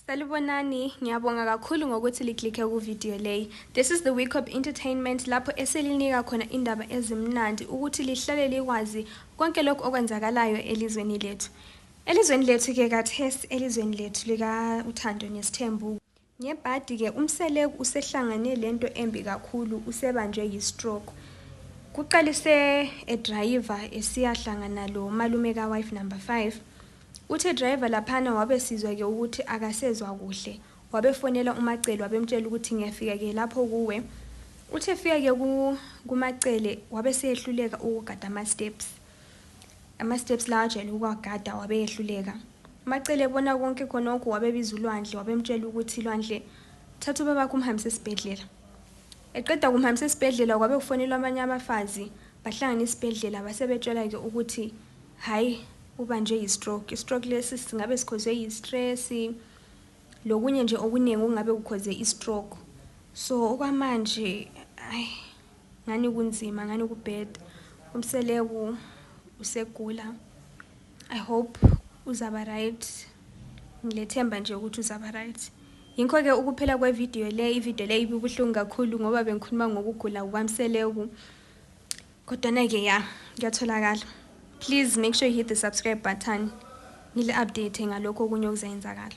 Salubonani, ngiyabonga kakhulu ngokuthi liklikhe ku video leyi. This is the Week of Entertainment lapho eselinika khona indaba ezimnandi ukuthi lihlale likwazi konke lokho okwenzakalayo elizweni lethu. Elizweni lethu ke kathesi elizweni lethu lika uThando nesithembu. Ngebhadi ke umseleku usehlangane lento embi kakhulu usebanjwe yi-stroke. Kuqalise driver esiyahlangana lo malume ka wife number 5. Uthe driver laphana wabesizwa ke ukuthi akasezwa kuhle. Wabefonela uMacele wabemtshela ukuthi ngiyafika ke lapho kuwe. Uthe fika ke kuMacele wabesehluleka ukugada ama steps la ajele ukwagada wabehluleka. uMacele ebona konke khonokho wabebiza uLwandle wabemtshela ukuthi Lwandle thatha ubaba kumhambisa esibhedlela. Eqeda kumhambisa esibhedlela kwabe kufonelwa abanye abafazi bahlangana esibhedlela basebetshela ke ukuthi hayi ubanjwe yi-stroke. I-stroke lesi singabe sikhozwe yi-stress lokunye nje okuningi ungabe ukhoze i-stroke. So okwamanje ngani kunzima ngani kubad. Umseleku usegula. I hope uzaba right. Ngilethemba nje ukuthi uzaba right. Yinko ke ukuphela kwe video le ibibuhlungu kakhulu ngoba bengikhuluma ngokugula kwamseleku. Kodwa na ke ngiyatholakala. Please make sure you hit the subscribe button. Ngile update ngalokho okunye okuzenzakala.